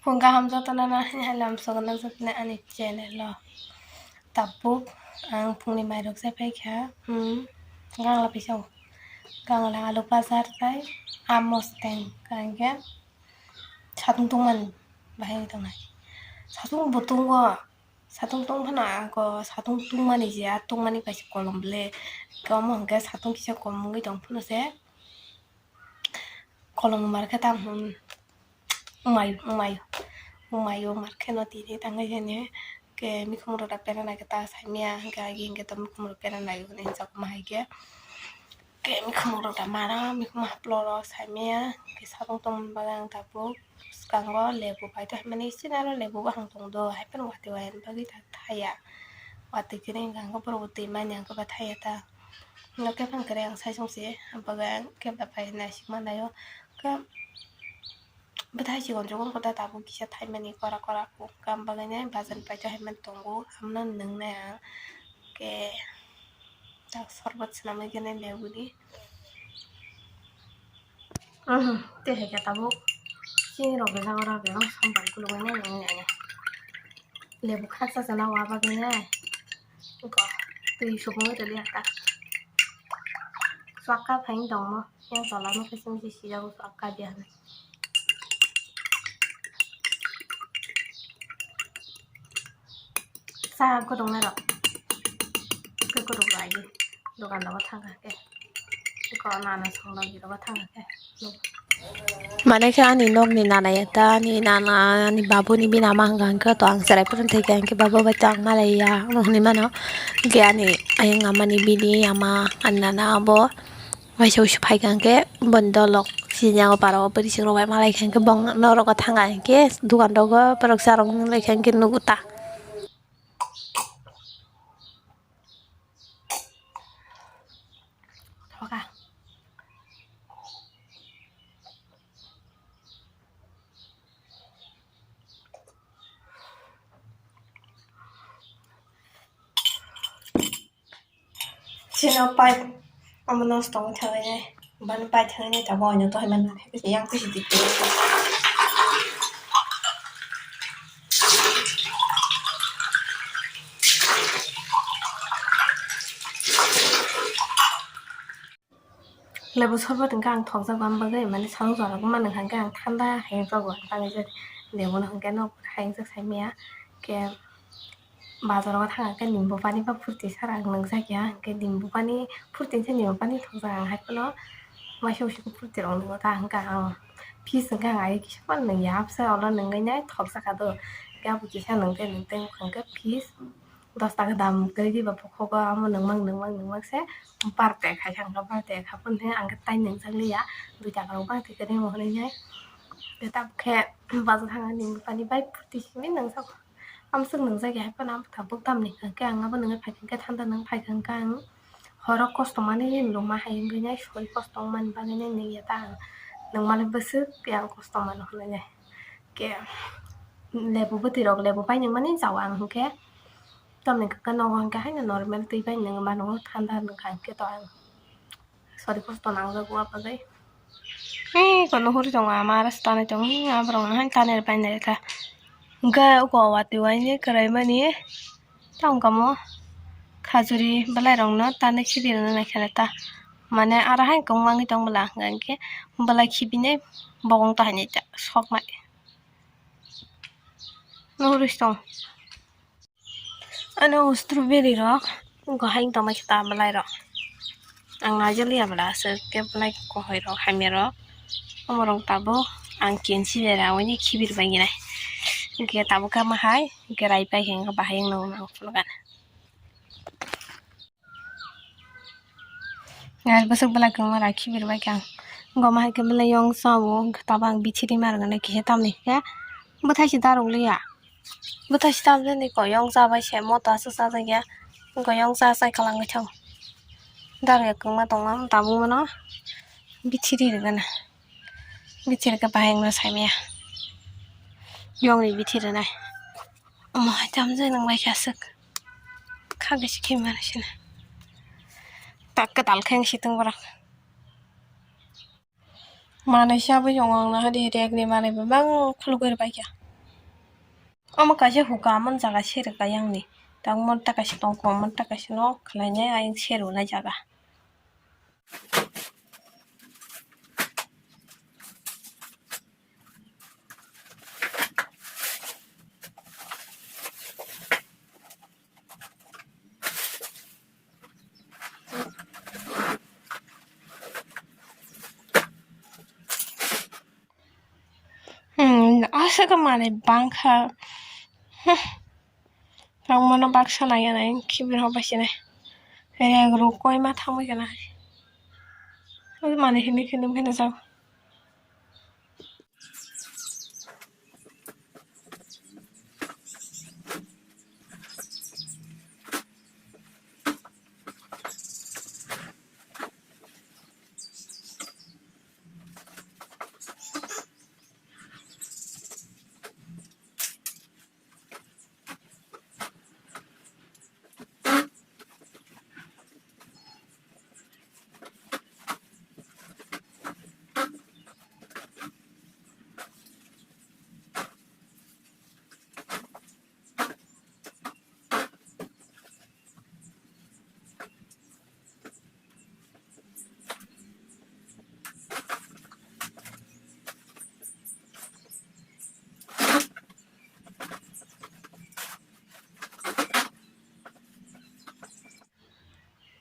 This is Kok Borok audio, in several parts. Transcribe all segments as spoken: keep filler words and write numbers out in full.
Phung kaham jotono no hai lam sogo nang jotono ani channel o. Tabuk ang phungni mairok chai paikha, hmm, gangla pisao, gangla alu bazar tai amo steng kangkhe satung tungmani bahai tongnai. Satung bo tungo, satung tungphano ako satung tungmani je a tungmani kaisa kolom ble, omo hwnkhe satung kisa kom wngwi tongphano se. Kolom market ang, hmm, umai, umai, umai o market no tini tangwi jani. Ke mikhum rok da pera nai ta saimia, hingke agi hingke to mikhum rok pera nai hwnwi hinjak ma hai ke. Ke mikhum rok da mara, mikhum haplo rok saimia, ke sabong tongmani bagwi ang tabuk. Bwskango lebu pai to hinmani sini aro lebu bahang tong do, hai phano watwi wayani bagwi ta thaya. Watwi kwrwi hwnka hwnkhe borok bo twi manya hwnkhe ba thaya ta. Hwnkhe phang kwrwi ang sai song se, ang bagwi ang kebla pai naisik ma naio. Khe bwthai sikon jokon kota tabuk kisa thaimani kora kora khe ang bagwi nai bazar pai to hinmani tongo, amno nwngnai ang. Khe tak sorbat swnamwi khe nai lebuni. Uhmm, tei hai khe tabuk chini rok rijak oro khe sambar kulugwi nai nangya. Lebu khaksa chana wa bagwi nai. Twi supungwi tongya ta. Swkha phaini tongmo. Yang tola no khe chwng se sijago swkha dia hinwi. Sa kwdwng nai rok. Khe kwdwng bai di. Dogan rogo thang kha khe. Ko nana songlo birogo thang kha khe. Mane khe ani nokni nana ya ta, ani nana, ani babuni bini ama hwnka hwnkhe to ang chwrai phuru thai kha hwnkhe baba bai to ang malai ya, omo hinwi mano. Hwnkhe ani ayang amani bini ama, ani nana abo waisa waisa phai kha hwnkhe boni dolok sini o para o bwrwi chwng rok bai malai kha hwnkhe bong norok o thang kha hwnkhe dogan rogo borok cha rok nang lai kha hwnkhe nugo ta. Thoka. Sino pipe amo nosto wngwi thangwi nai, bani pipe thangwi nai tabuk oino tohoi manna khe yang kusi di. Lebu sorbot hwnkhe ang thokjago, ang bagwi mane satung chwrago mani hwnkhe ang thanda hayung jago, ang tangwi je lebu no hwnkhe nok hayung jak sai maya khe. Bazar o thang khe nimbu pani ba phuti sara ang nwngjak ya, hwnkhe nimbu pani phuti se nimbu pani thokjak ang, hai phano waisa waisa khe phuti rok nwngo ta, hwnkhe ang fridge hwnkhe ang ai kisa phano nung ya, abse olo nungwi nai thokjak kha do, hwnkhe abo kisa nungtwi nungtwi wngkha hwnkhe fridge dos taka dam kwrwi di ba bokhogo, amo nungmang nungmang nungmang se birthday khai kha, hwnkhe birthday khai phano ang khe tai nungjak liya, dui taka rok bang twi kwrwi hwnwi nai, hwnkhe tabuk khe bazar thang nimbu pani bai phuti simi nungjago. Amswk nungjak ya, hai phano ang tabuk tamni hwnkhe ang abo nungwi phai kha, hwnkhe thanda nung phai kha, hwnkhe ang horo kosto manwi luma hai wngwi nai, sori kosto wngmani bagwi nai nungya ta ang, nungmani bwswk yang kosto mano hwnwi nai. Khe lebu bwtwi rok, lebu bai nungmani jago ang hwnkhe, tamni hwnkhe nogo hwnkhe haino normal twi bai nungwi mano, thanda nungkha hwnkhe to ang. Sori kosto nangjago ah bagwi. Hei, kono huri tongo ama rasta ni tongo, hmm, aborok no haino tanwi bai nai kha. Hwnkhe uko watwi wainwi kwrai mani tamo kamo khajuri bwlai rok no tanwi khibi rwna nai kha ta. Mane aro haino kwbangma wngwi tong bwla, hwnkhe bwlai khibinai bokong to haino ta soknai. No huri tong. Ano strawberry rok, wngkha hai wngtongma khe ta bwlai rok. Ang naijak liya bwla aswk khe bwlai khe kohoi rok hamya rok. Omo rok tabuk ang kensi bera oini khibir bai nai. Hwnkhe tabuk khe ama hai hwnkhe rai pai khe wngkha bahai wngno ang phunukha. Guys, bwswk bwlai kwbangma rakhi birbaikha ang. Wngkha ma hai khe bwlai yongsa o, wngkha tabuk ang bichiri ma rwgwlai kisa tamni khe bwthai se darok liya. Bwthai se tamjani kok yongsa bai se moto aswk chajakya. Wngkha yongsa achai kwlangwi thango. Darokya kwbangma tongma tabuk mano bichiri rwgwna. Bichiri khe bahai wngna saimaya. Yongni bichiri nai. Omo hai tamjani wngbaikha aswk. Kha bisi khe manwi sina. Tak kwtal khe wng si tongo borok. Manwi se aboni tongo ang nahadi rek ni manwi bebak khulugwi rwbaikha. Omo kaisa huka, amon jaga serika yang ni. Tang mon ta kaisa tong, mon ta kaisa no khlai nai, ayang seru nai jaga. Hmm, aswk manwi bangkha. Hmm. Tangmano baksa naiya nai, khibir hok bai sinai. Rek rok koi ma thangbai kana. Manwi hini khini pheno jao.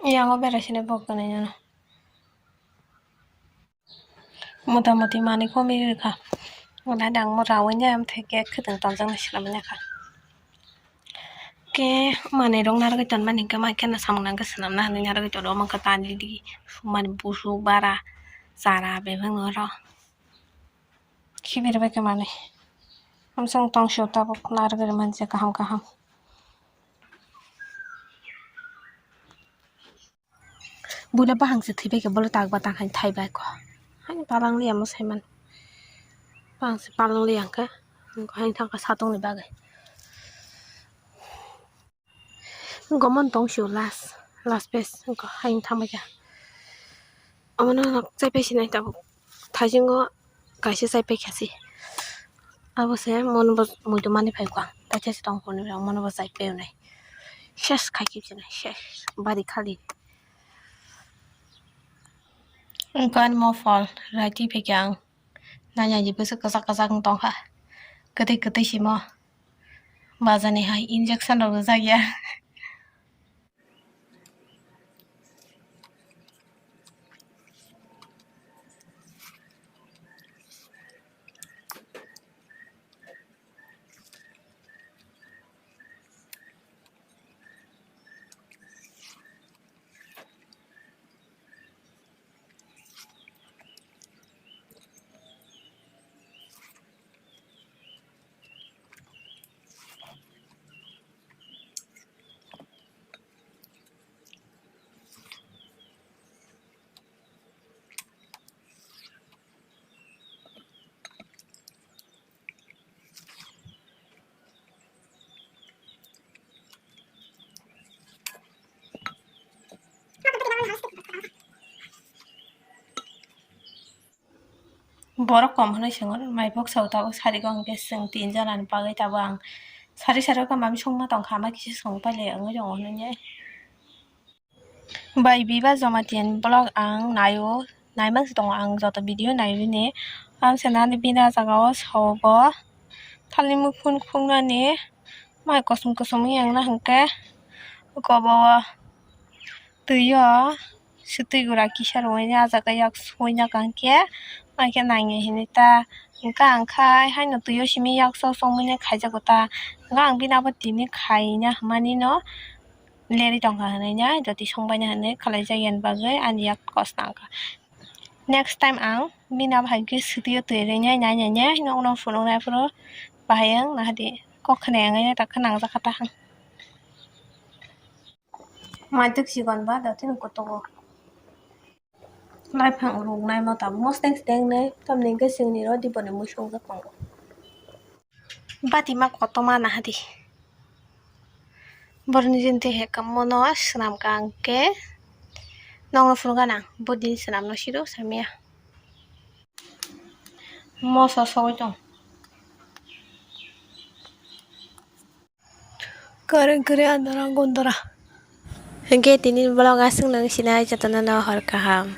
Yango berai sini bok gwnai nw. Mota moti manwi komi rwkha. Wngkha dang mo rawui nai, amtwi khe khwtwng tonjaknai swnamwi nakha. Khe manwi rok narwgwi tonmani hinkhe, ma kheno samung nangkhe swnamna hinwi narwgwi tongo. Omo khe tani di sumani busuk bara chara bebak nw oro. Khibir bai khe manwi. Amsong tong sio tabuk narwgwi rwmani je kaham kaham. Buino bahang se thwibai khe bolo tak ba tang hai thaibai kho. Hai palang liya mo saiman. Bahang se palang liya hwnkhe. Hai thangkha satongni bagwi. Gomon tong sio last, last page wngkha hai thangbai kha. Omono nok chaipai sinai tabuk. Thaisingo kaisa chaipai kha se. Abo se mono bo muitu mani phai kha. Taisa se tong phone rok mono bo chaipai unai. Ses khai khe sinai ses. Bari khali. Wngkha ani mo phol raiti phai kha ang. Nanya je bwswk kwchak kwchak wng tongkha. Kwtwi kwtwi simo. Bajani hai injection rok rijak ya. Borok kom hwnwi swngo, mai boksa o tabuk sari o hwnkhe chwng tin jona ni bagwi tabuk ang sari sari o khe mami songma tongkha, ama kisa song pailai wngwi tongo hwnwi. Bai Biba Jamatia ni vlog ang naio, naimang se tongo ang joto video naio bini. Ang se nani bini ah jaga o sobo thani mukhun khungnani mai kosom kosom wngya wngna hwnkhe kobo o twi o swtwi gura kisa rwui ah jaga yak sui na kaham khe mai khe nangya hinwi ta hwnkha ang khai haino twi o simi yak sok sok mani khaijago ta hwnkha ang bini abo tini khaina hwnmani no. Leri tongkha hwnwi nai jotwi songbaina hwnwi khlaijak yani bagwi ani yak kosna wngkha. Next time ang bini abo hai khe swtwi o twi rwinai nai nai nai nokno phunuknai phuru bahai wng nahadi kok khwnai wngwi ta khwnangjak kha ta hang. Maitwk chikon ba dotino kutugo. Laiphang ruknai ma tabuk mosteng steng nai tamni hwnkhe chwngni ro diboni mui songjak tongo. Bati ma kotorma nahadi. Boroni jinte he kammo no swnam ka hwnkhe nokno phunukha nang bo din swnam no siro samya. Moso sogwi tong. Kwrwng kwrwi andora gondora. Hwnkhe tini vlog aswk nung sinai jotono no hor kaham.